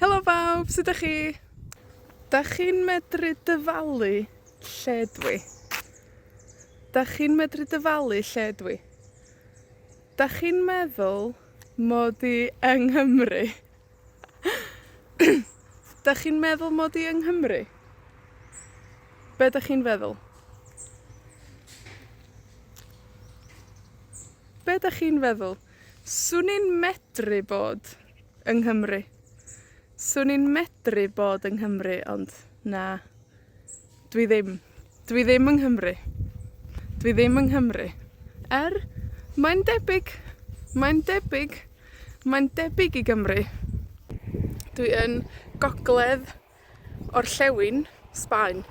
Helo bawb, sud 'dach chi? 'Dach chi'n medru dyfalu lle ydw i? 'Dach chi'n medru dyfalu lle ydw i? 'Dach chi'n meddwl mod i yng Nghymru? 'Dach chi'n meddwl mod i yng Nghymru? Be' 'dach chi'n feddwl? Be' 'dach chi'n feddwl? 'Swn i'n medru bod yng Nghymru. 'Swn i'n medru bod yng Nghymru, ond na, dwi ddim. Dwi ddim yng Nghymru. Dwi ddim yng Nghymru. Er, mae'n debyg, mae'n debyg, mae'n debyg i Gymru. Dwi yn gogledd orllewin Sbaen.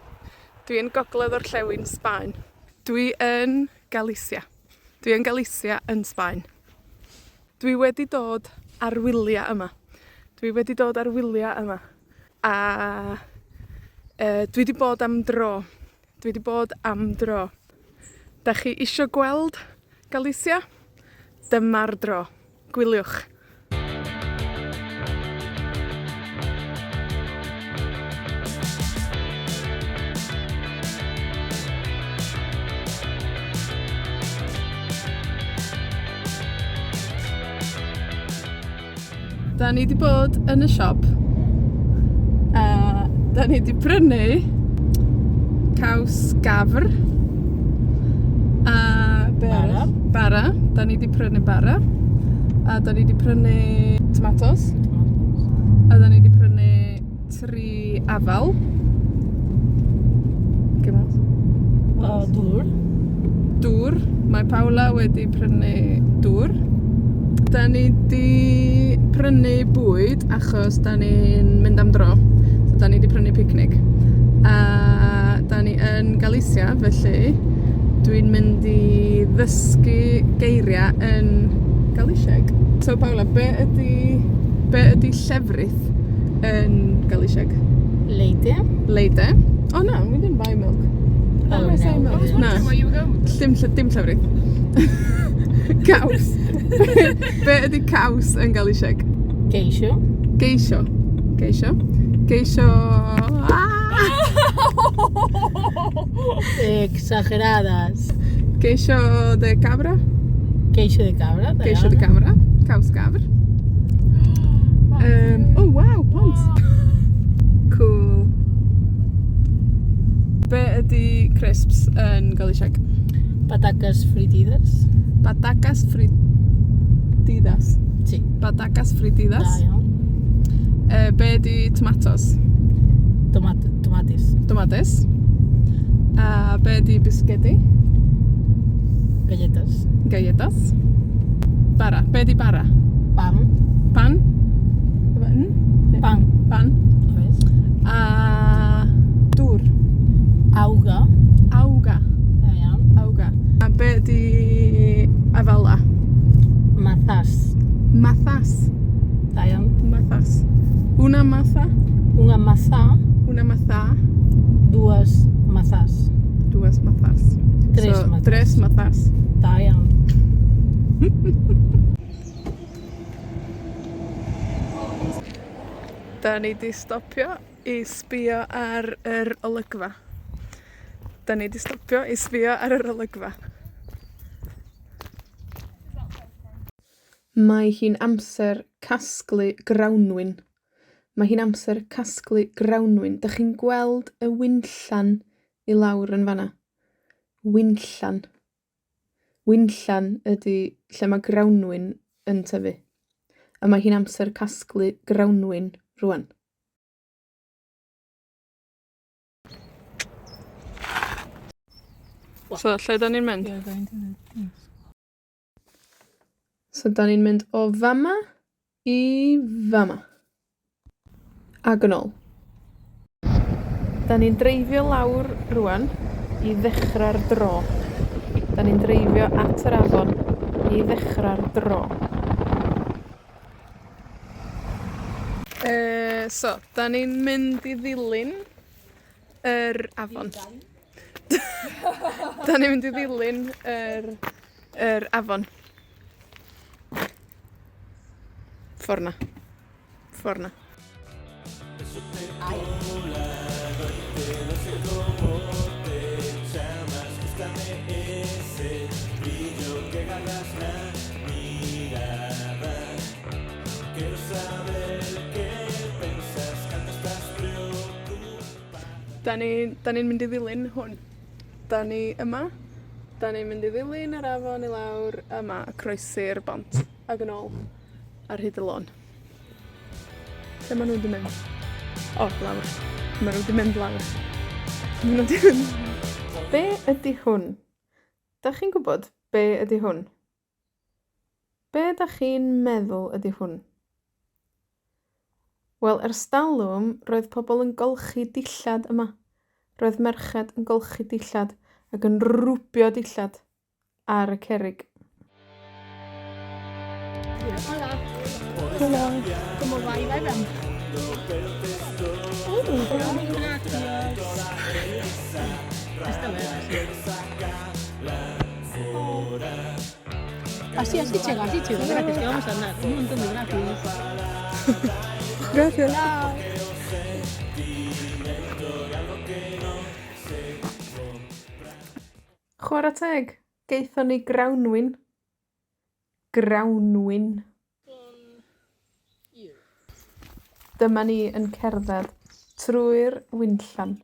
Dwi yn gogledd orllewin Sbaen. Dwi yn Galisia. Dwi yn Galicia yn Sbaen. Dwi wedi dod ar wylia yma. Dwi wedi dod ar wylia yma. A, yy, dwi 'di bod am dro. Dwi 'di bod am dro. 'Dach chi isio gweld Galicia? Dyma'r dro. Gwyliwch. 'Dan ni 'di bod yn y siop, a 'dan ni 'di prynu caws gafr, a be' arall? Bara. Bara, 'dan ni 'di prynu bara, a 'dan ni 'di prynu tomatos. Tomatos. A 'dan ni 'di prynu tri afal. Be arall? A dŵr. Dŵr. Mae Paula wedi prynu dŵr. 'Dan ni 'di prynu bwyd achos 'dan ni'n mynd am dro. So 'dan ni 'di prynu picnic. A 'dan ni yn Galicia, felly dwi'n mynd i ddysgu geiria' yn Galisieg. So Paula, be' ydi, be' ydi llefrith yn Galisieg? Leite. Leite. Oh no, we didn't buy milk. Oh, Did I say no. milk? I was Na. wondering where you were going with Dim lle- dim llefrith. Caws. Be' ydi caws yn Galisieg? Queixo. Geisio. Geisio. Geisio ah! Exageradas. Queixo de cabra. Queixo de cabra. da Geisio de iawn. cabra. Caws gafr. O waw, pont. Cŵl. Be' ydi crisps yn Galisieg? Patacas fritidas. Patacas fritidas. Si. Patacas fritidas. Da iawn. Be' ydi tomatos? Tomat- tomates. Tomates. A be' ydi bisgedi? Galletas. Galletas. Bara. Be' 'di bara? Pan. Pan? Efo n? Ne'? Pan. Pan. Oes. A dŵr. Auga. Auga. Da iawn. Auga. A be' 'di afala? Mazás. Mazas. Da iawn. Mazas. Una maza. Unha mazá. Una mazá. Dúas mazás. Duas mazas. Tres So, mazás. Tres mazas. Da iawn. 'Dan ni 'di stopio i sbïo ar yr olygfa. 'Dan ni 'di stopio i sbïo ar yr olygfa. Mae hi'n amser casglu grawnwin. Mae hi'n amser casglu grawnwin. 'Dych chi'n gweld y winllan i lawr yn fan 'na? Winllan. Winllan ydi lle ma' grawnwin yn tyfu. A mae hi'n amser casglu grawnwin rŵan. So, lle 'dan ni'n mynd? We are going to the So 'dan ni'n mynd o fa' 'ma i fa' 'ma. Ag yn ôl. 'Dan ni'n dreifio lawr rŵan i ddechra'r dro. 'Dan ni'n dreifio at yr afon i ddechra'r dro. Yy, so, 'dan ni'n mynd i ddilyn yr afon. 'Dan ni'n mynd i ddilyn yr, yr afon. Ffor 'na. Ffor 'na. 'Dan ni, 'dan ni'n mynd i ddilyn hwn. 'Dan ni yma. 'Dan ni'n mynd i ddilyn yr afon i lawr yma, a croesi'r bont, ag yn ôl ar hyd y lôn. Lle ma' nw 'di mynd? O, lawr. Ma' nw 'di mynd lawr. Ma' nw 'di mynd. Be' ydi hwn? 'Dach chi'n gwbod be' ydi hwn? Be' 'dach chi'n meddwl ydi hwn? Wel, ers talwm, roedd pobol yn golchi dillad yma. Roedd merched yn golchi dillad ac yn rwbio dillad ar y cerrig. Hola. Hola. ¿Cómo va, Iván? Gracias. Esta vez, así. Así, así chega, así chega. Gracias, que vamos a andar. Un montón de gracias. Gracias. Chao. Chwara teg, gaethon ni grawnwin. Grawnwin. Dyma ni yn cerdded trwy'r winllan.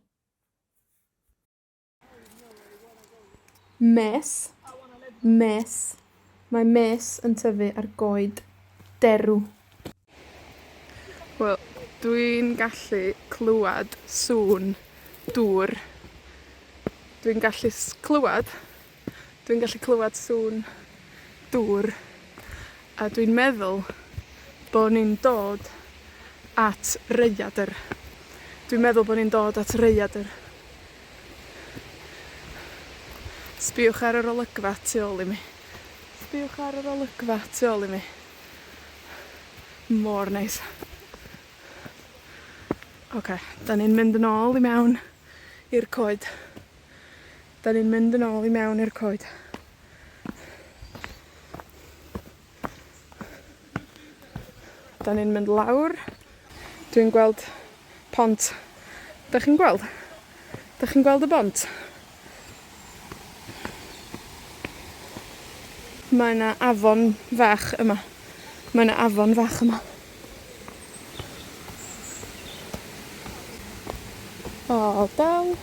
Mes. Mes. Mae mes yn tyfu ar goed derw. Wel, dwi'n gallu clywad sŵn dŵr. Dwi'n gallu clywad, dwi'n gallu clywad sŵn dŵr, a dwi'n meddwl bo' ni'n dod at raeadr. Dwi'n meddwl bo' ni'n dod at raeadr. Sbïwch ar yr olygfa tu ôl i mi. Sbïwch ar yr olygfa tu ôl i mi. Mor neis. Oce, 'dan ni'n mynd yn ôl i mewn i'r coed. 'Dan ni'n mynd yn ôl i mewn i'r coed. 'Dan ni'n mynd lawr. Dwi'n gweld pont. 'Dach chi'n gweld? 'Dach chi'n gweld y bont? Mae 'na afon fach yma. Mae 'na afon fach yma. O, del.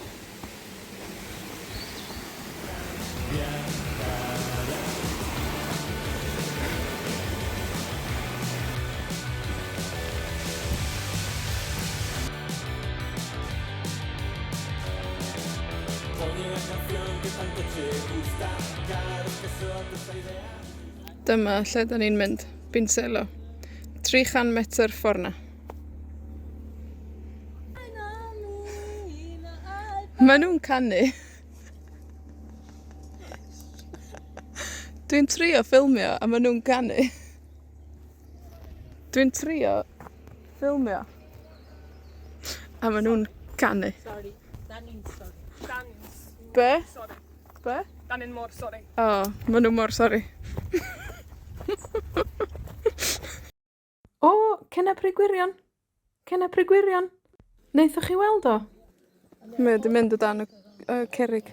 Dyma lle 'dan ni'n mynd, Binselo. 300 metr ffor 'na. Ma' nw'n canu. Dwi'n trio ffilmio, a ma' nw'n canu. Dwi'n trio ffilmio. A ma' nw'n canu. Sori. 'Dan ni'n sori. 'Dan ni'n Be? Sori. Be? 'Dan ni'n mor sori. O, ma' nw mor sori. O, cenna pry gwirion. Cenna pry gwirion. Naethoch chi weld o? Mae o 'di mynd o dan y y cerrig.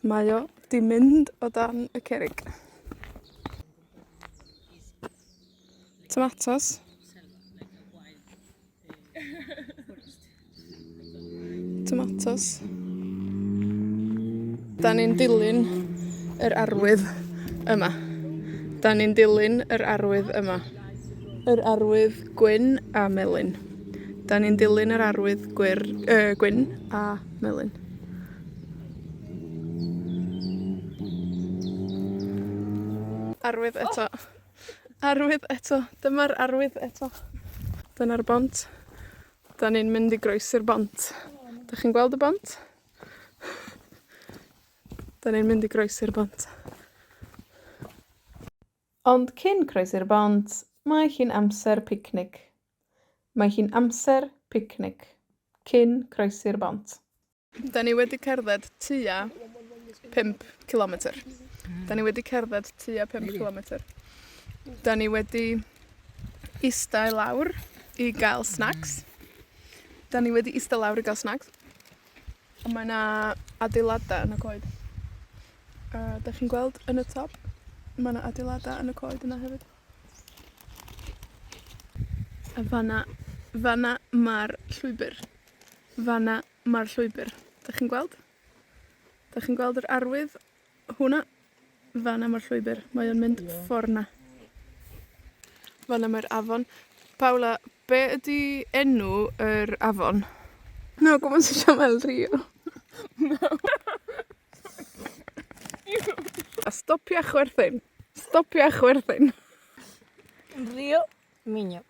Mae o 'di mynd o dan y cerrig. Tomatos. Tomatos. 'Dan ni'n dilyn yr arwydd yma. 'Dan ni'n dilyn yr arwydd yma. Yr arwydd gwyn a melyn. 'Dan ni'n dilyn yr arwydd gwyr- yy gwyn a melyn. Arwydd eto. Arwydd eto. Dyma'r arwydd eto. Dyna'r bont. 'Dan ni'n mynd i groesi'r bont. 'Dach chi'n gweld y bont? 'Dan ni'n mynd i groesi'r bont. Ond cyn croesi'r bont, mae hi'n amser picnic. Mae hi'n amser picnic. Cyn croesi'r bont. 'Dan ni wedi cerdded tua pump cilometyr. 'Dan ni wedi cerdded tua pump cilometyr. 'Dan ni wedi ista i lawr i ga'l snacks. 'Dan ni wedi ista lawr i ga'l snacks. A mae 'na adeilada' yn y coed. A 'dach chi'n gweld yn y top? Ma' 'na adeilada' yn y coed yna hefyd. A fan 'na, fan 'na ma'r llwybyr. Fan 'na ma'r llwybyr. 'Dach chi'n gweld? 'Dach chi'n gweld yr arwydd? Hwnna. Fan 'na ma'r llwybyr. Mae o'n mynd ffor 'na. Fan 'na mae'r afon. Paula, be' ydi enw yr afon? No, ¿cómo se llama el rio? No. A stopia chwerthin. Stopia chwerthin. Rio Minho.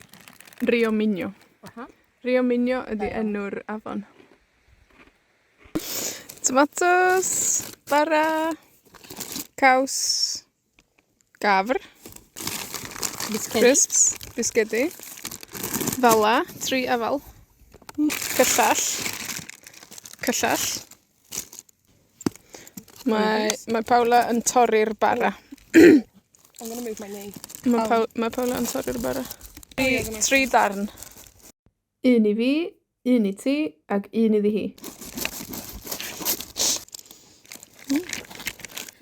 Rio Minho. Aha. Rio Minho ydi enw'r afon. Tomatos, bara, caws, gafr. Bisgedi. Crisps, bisgedi, 'fala, tri afal, cyllall, cyllall. Mae, mae Paula yn torri'r bara. I'm gonna move my knee. Ma' Paw- ma' Paula yn torri'r bara. Tri, tri darn. Un i fi, un i ti, ag un iddi hi.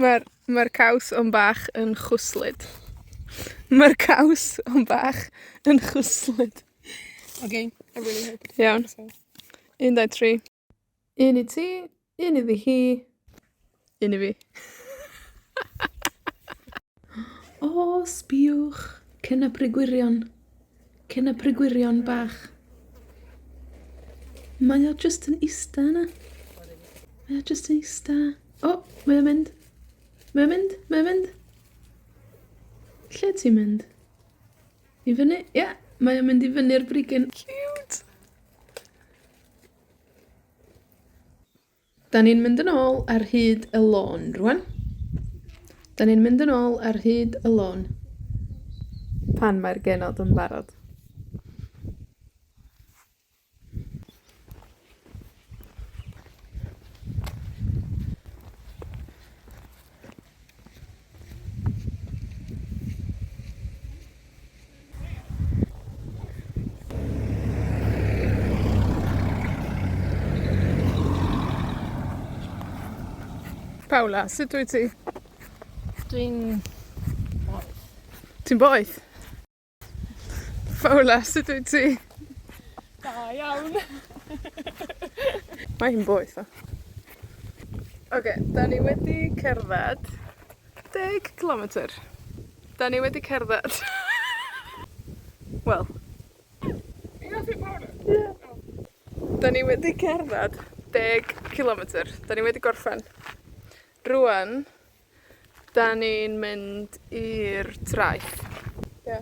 Ma'r, ma'r caws on bach yn chwslyd. Ma'r caws on bach yn chwyslyd. Okay, I really hope it's Iawn. so. Un, dau, tri. Un i ti, un iddi hi, un i fi. O, sbïwch, cenna' gwirion. Cenna' gwirion bach. Mae o jyst yn ista yna. Mae o jyst yn ista. O, mae o'n mynd. Mae o'n mynd, mae o'n mynd. Lle ti'n mynd? I fyny? Ia, mae o'n mynd i fyny'r brigyn. Ciwt! 'Dan ni'n mynd yn ôl ar hyd y lôn rŵan. 'Dan ni'n mynd yn ôl ar hyd y lôn. Pan mae'r genod yn barod. Paula, sut wyt ti? Dwi'n boeth. Ti'n boeth? Paula, sut wyt ti? Da iawn. Mae hi'n boeth tho. Oce, 'dan ni wedi cerddad deg cilometyr. 'Dan ni wedi cerddad wel, You have it powder? Ie. 'Dan ni wedi cerddad deg cilometyr. 'Dan ni wedi gorffan. Rŵan, 'dan ni'n mynd i'r traeth. Ia.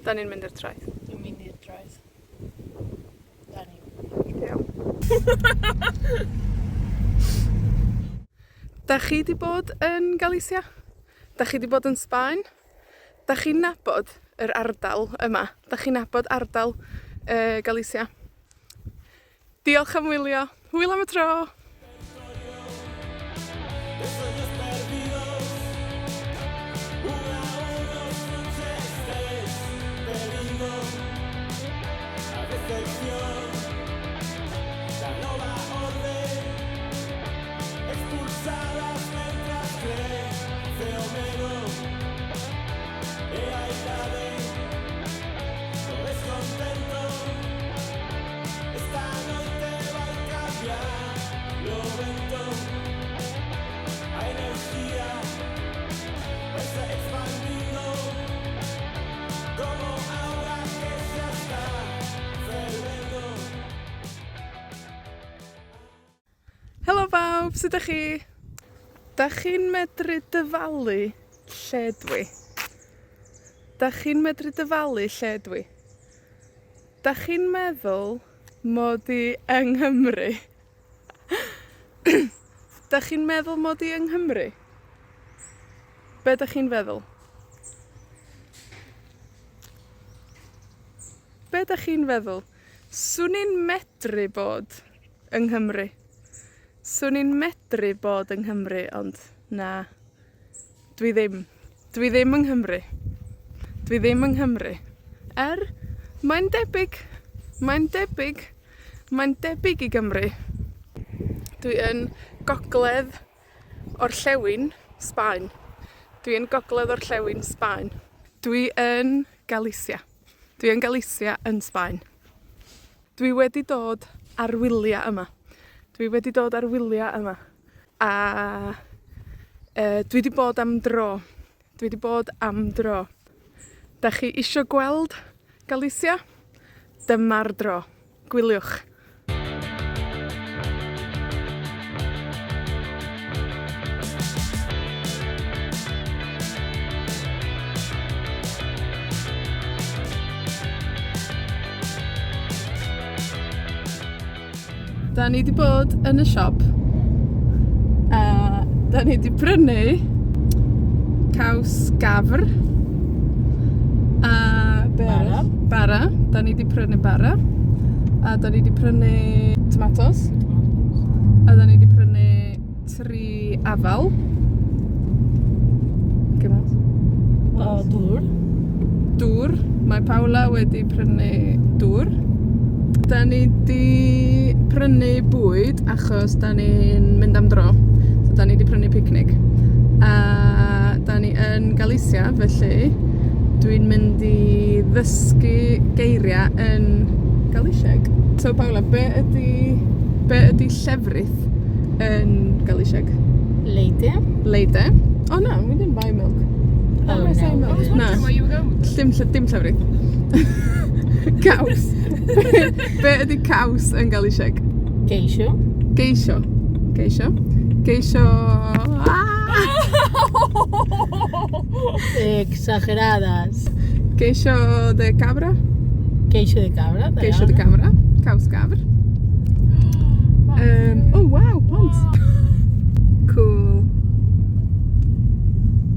'Dan ni'n mynd i'r traeth. Dwi'n mynd i'r traeth. 'Dan ni. Iawn. 'Dach chi 'di bod yn Galicia? 'Dach chi 'di bod yn Sbaen? 'Dach chi'n nabod yr ardal yma? 'Dach chi'n nabod ardal yy Galicia? Diolch am wylio. Hwyl am y tro! Helo bawb, sud 'dach chi? 'Dach chi'n medru dyfalu lle dw i? 'Dach chi'n medru dyfalu lle ydw i? 'Dach chi'n meddwl mod i yng Nghymru? 'Dach chi'n meddwl mod i yng Nghymru? Be' 'dach chi'n feddwl? Be' 'dach chi'n feddwl? 'Swn i'n medru bod yng Nghymru. 'Swn i'n medru bod yng Nghymru, ond na, dwi ddim. Dwi ddim yng Nghymru. Dwi ddim yng Nghymru. Er, mae'n debyg, mae'n debyg, mae'n debyg i Gymru. Dwi yn gogledd orllewin Sbaen. Dwi yn gogledd orllewin Sbaen. Dwi yn Galisia. Dwi yn Galisia yn Sbaen. Dwi wedi dod ar wylia yma. Dwi wedi dod ar wylia yma. A, yy, dwi 'di bod am dro. Dwi 'di bod am dro. 'Dach chi isio gweld Galisia? Dyma'r dro. Gwyliwch. 'Dan ni 'di bod yn y siop, a 'dan ni 'di prynu caws gafr, a be' arall? Bara. Bara. 'Dan ni 'di prynu bara. A 'dan ni 'di prynu tomatos. Tomatos. A 'dan ni 'di prynu tri afal. ¿Qué más? O dŵr. Dŵr. Mae Paula wedi prynu dŵr. 'Dan ni 'di prynu bwyd achos 'dan ni'n mynd am dro. So 'dan ni 'di prynu picnic. A 'dan ni yn Galicia, felly dwi'n mynd i ddysgu geiria' yn Galisieg. So Paula, be' ydi, be' ydi llefrith yn Galisieg? Leite. Leite. Oh no, we didn't buy milk. Oh, Did I say no. milk? I was Na. wondering where you were going with this. Dim lle- dim llefrith. Caws. Be' ydi caws yn Galisieg? Queixo. Geisio. Geisio. Geisio. Ah! Exageradas. Queixo de cabra. Queixo de cabra. da Geisio de iawn. cabra. Caws gafr. Oh waw, pont. Cŵl.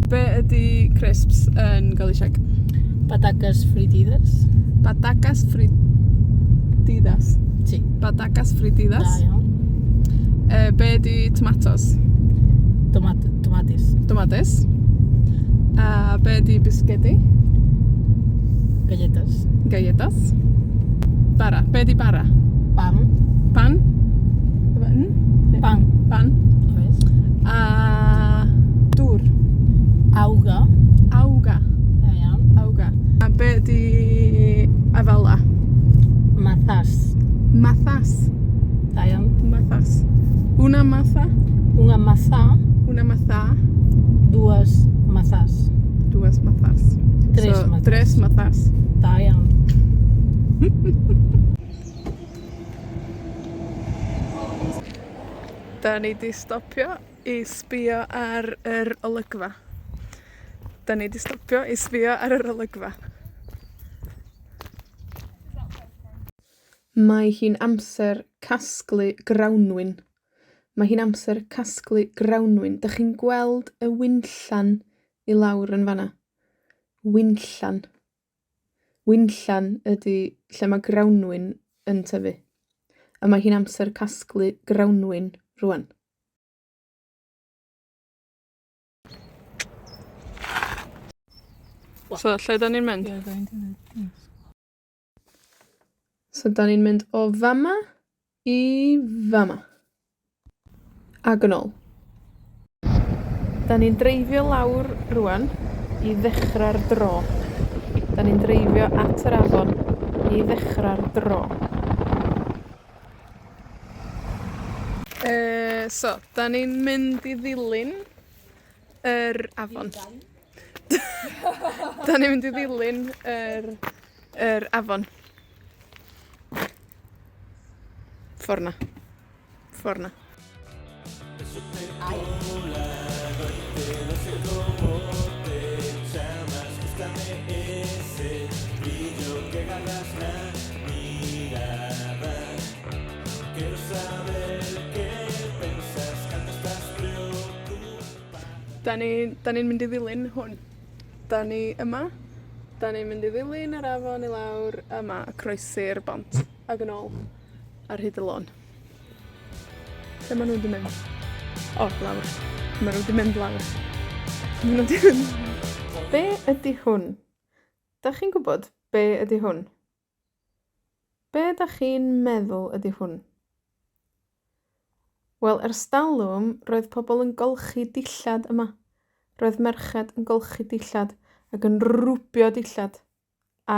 Be' ydi crisps yn Galisieg? Patacas fritidas. Patacas fritidas. Sí. Patacas fritidas. Da iawn. Be' 'di tomatos? Tomat tomates. Tomates. A be' 'di bisgedi? Galletas. Galletas. Bara. Be' 'di bara? Pan. Pan. Efo n? Ne' Pan. Pan. Oes. A dŵr. Auga. Auga. Da iawn. Auga. A be' 'di afala? Mazás. Mazas. Da iawn. Mazas. Una maza. Unha mazá. Una mazá. Dúas mazás. Duas mazas. Tres so, mazás. Tres mazas. Da iawn. 'Dan ni 'di stopio i sbïo ar yr olygfa. 'Dan ni 'di stopio i sbïo ar yr olygfa. Mae hi'n amser casglu grawnwin. Mae hi'n amser casglu grawnwin. 'Dych chi'n gweld y winllan i lawr yn fan 'na? Winllan. Winllan ydi lle ma' grawnwin yn tyfu. A mae hi'n amser casglu grawnwin rŵan. So, lle 'dan ni'n mynd? So, 'dan ni'n mynd o fama i fama. Ag yn ôl. 'Dan ni'n dreifio lawr rŵan i ddechra'r dro. 'Dan ni'n dreifio at yr afon i ddechra'r dro. Yy, so, 'dan ni'n mynd i ddilyn yr afon. 'Dan ni'n mynd i ddilyn yr, yr afon. Ffor 'na. Ffor 'na. 'Dan ni, 'dan ni'n mynd i ddilyn hwn. 'Dan ni yma, 'dan ni'n mynd i ddilyn yr afon i lawr yma, a croesi'r bont, ag yn ôl, ar hyd y lôn. Lle ma' nw 'di mynd? O, lawr. Ma' nw 'di mynd lawr. Ma' nw 'di mynd. Be' ydi hwn? 'Dach chi'n gwbod? Be ydi hwn? Be 'dach chi'n meddwl ydi hwn? Wel, ers dalwm, roedd pobol yn golchi dillad yma. Roedd merched yn golchi dillad ac yn rwbio dillad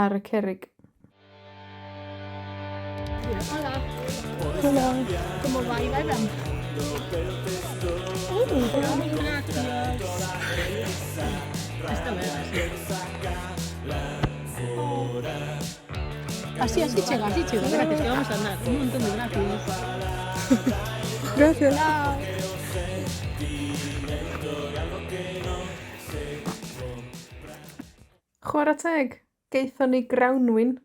ar y cerrig. Hola. Hola. ¿Cómo va, Iván? Así, así llega, así llega. Gracias, que vamos a andar. Un montón de gracias. Gracias. Chwara teg, gaethon ni grawnwin.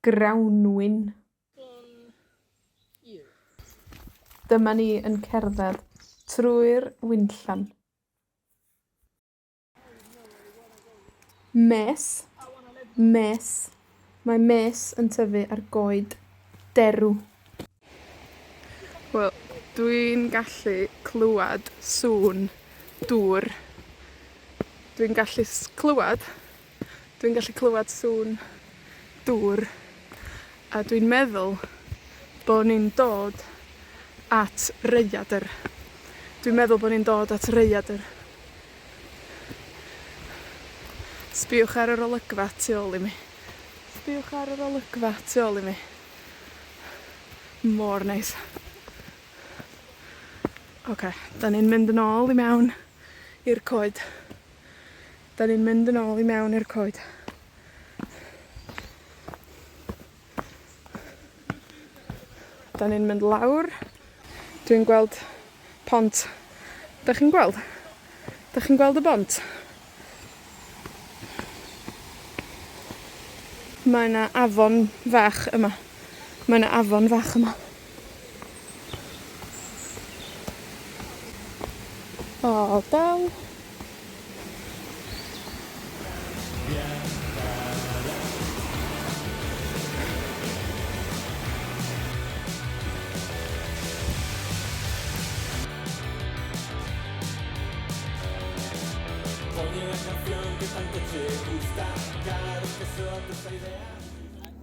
Grawnwin. Dyma ni yn cerdded trwy'r winllan. Mes. Mes. Mae mes yn tyfu ar goed derw. Wel, dwi'n gallu clwad sŵn dŵr. Dwi'n gallu clywad, dwi'n gallu clywad sŵn dŵr, a dwi'n meddwl bo' ni'n dod at raeadr. Dwi'n meddwl bo' ni'n dod at raeadr. Sbïwch ar yr olygfa tu ôl i mi. Sbïwch ar yr olygfa tu ôl i mi. Mor neis. Oce, 'dan ni'n mynd yn ôl i mewn i'r coed. 'Dan ni'n mynd yn ôl i mewn i'r coed. 'Dan ni'n mynd lawr. Dwi'n gweld pont. 'Dach chi'n gweld? 'Dach chi'n gweld y bont? Mae 'na afon fach yma. Mae 'na afon fach yma. O, del.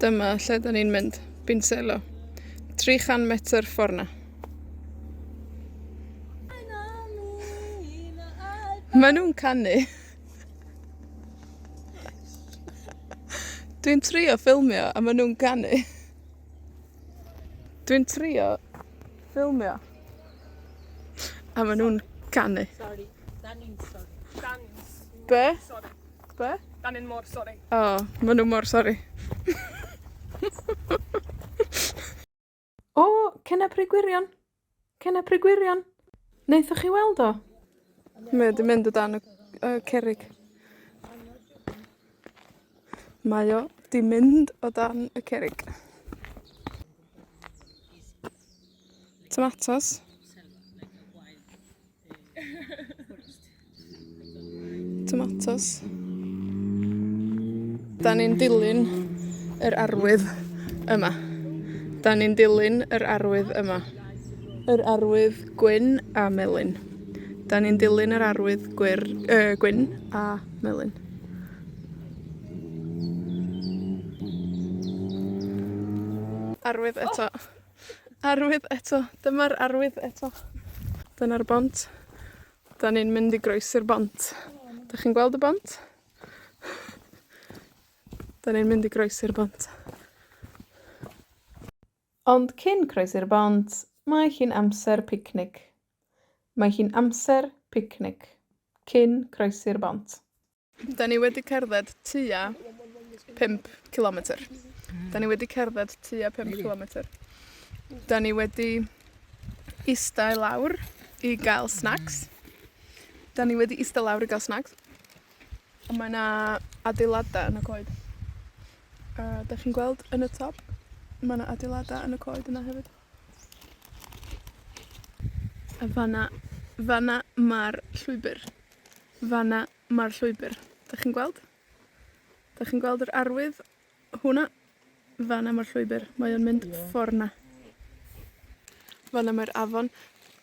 Dyma lle 'dan ni'n mynd, Binselo. 300 metr ffor 'na. Ma' nw'n canu. Dwi'n trio ffilmio, a ma' nw'n canu. Dwi'n trio ffilmio. A ma' nw'n canu. Sori. 'Dan ni'n sori. 'Dan ni'n Be? sori. Be? 'Dan ni'n mor sori. O, ma' nw mor sori. O, cenna pry gwirion. Cenna pry gwirion. Naethoch chi weld o? Mae o 'di mynd o dan y y cerrig. Mae o 'di mynd o dan y cerrig. Tomatos. Tomatos. 'Dan ni'n dilyn yr arwydd yma. 'Dan ni'n dilyn yr arwydd yma. Yr arwydd gwyn a melyn. 'Dan ni'n dilyn yr arwydd gwyr- yy gwyn a melyn. Arwydd eto. Arwydd eto. Dyma'r arwydd eto. Dyna'r bont. 'Dan ni'n mynd i groesi'r bont. 'Dach chi'n gweld y bont? 'Dan ni'n mynd i groesi'r bont. Ond cyn croesi'r bont, mae hi'n amser picnic. Mae hi'n amser picnic. Cyn croesi'r bont. 'Dan ni wedi cerdded tua pump cilometyr. 'Dan ni wedi cerdded tua pump cilometyr. 'Dan ni wedi ista i lawr i gael snacks. 'Dan ni wedi ista lawr i ga'l snacks. A mae 'na adeilada' yn y coed. A 'dach chi'n gweld yn y top? Ma' 'na adeilada' yn y coed yna hefyd. A fan 'na, fan 'na ma'r llwybyr. Fan 'na ma'r llwybyr. 'Dach chi'n gweld? 'Dach chi'n gweld yr arwydd? Hwnna? Fan 'na ma'r llwybyr. Mae o'n mynd ffor 'na. Fan 'na mae'r afon.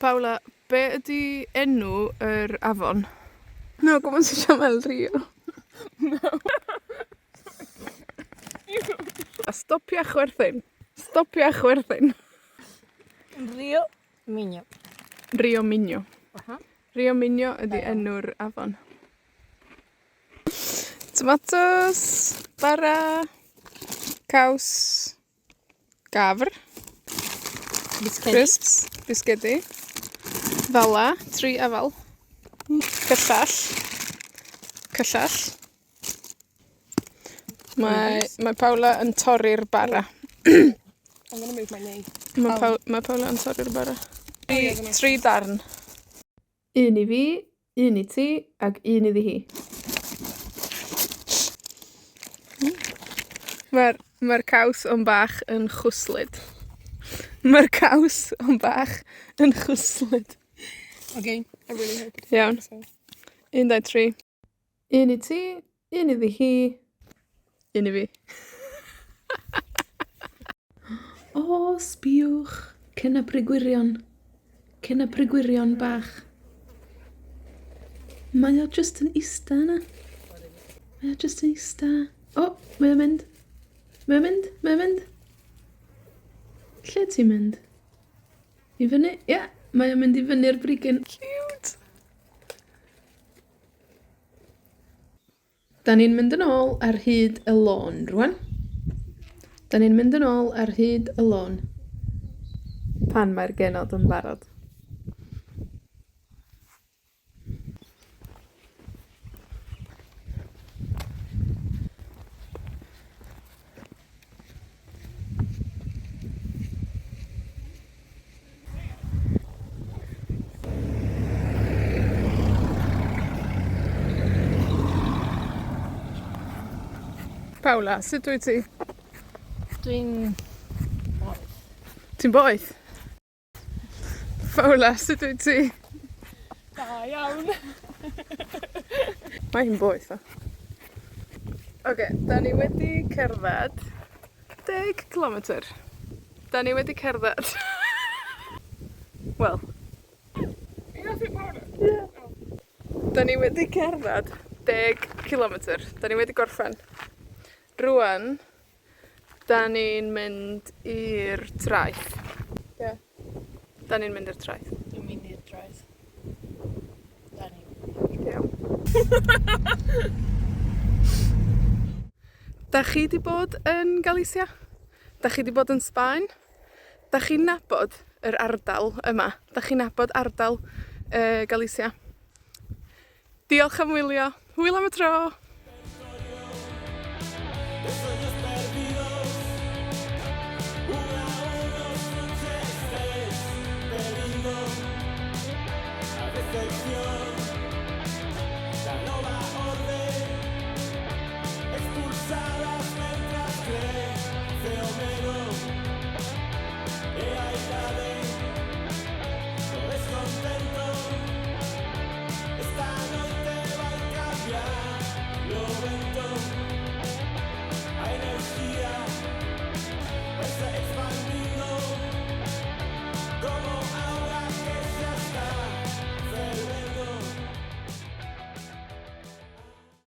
Paula, be' ydi enw yr afon? No, ¿cómo se llama el río? No. stopia chwerthin. Stopia chwerthin. Rio Minho. Rio Minho. Aha. Rio Minho ydi enw'r afon. Tomatos, bara, caws, gafr. Bisgedi. Crisps, bisgedi, 'fala, tri afal, cyllall, cyllall. Mae, mae Paula yn torri'r bara. I'm gonna move my knee. Ma' Paw- ma' Paula yn torri'r bara. Tri, tri darn. Un i fi, un i ti, ag un iddi hi. Ma'r, ma'r caws on bach yn chwslyd. Ma'r caws on bach yn chwyslyd. Okay. I really hope it's Iawn. so. Un, dau, tri. Un i ti, un iddi hi, un i fi. O, sbïwch, cenna Gwirion. Cenna Gwirion bach. Mae o jyst yn ista yna. Mae o jyst yn ista. O, mae o'n mynd. Mae o'n mynd, mae o'n mynd. Lle ti'n mynd? I fyny? Ia, mae o'n mynd i fyny'r brigyn. Ciwt! 'Dan ni'n mynd yn ôl ar hyd y lôn rŵan. 'Dan ni'n mynd yn ôl ar hyd y lôn. Pan mae'r genod yn barod. Paula, sut wyt ti? Dwi'n boeth. Ti'n boeth? Paula, sut wyt ti? Da iawn. Mae hi'n boeth o. Oce, 'dan ni wedi cerddad deg cilometyr. 'Dan ni wedi cerddad wel, Ie. 'Dan ni wedi cerddad deg cilometyr. 'Dan ni wedi gorffan. Rŵan, 'dan ni'n mynd i'r traeth. Ie. 'Dan ni'n mynd i'r traeth. Dwi'n mynd i'r traeth. 'Dan ni. Iawn. 'Dach chi 'di bod yn Galicia? 'Dach chi 'di bod yn Sbaen? 'Dach chi'n nabod yr ardal yma? 'Dach chi'n nabod ardal yy Galicia? Diolch am wylio. Hwyl am y tro!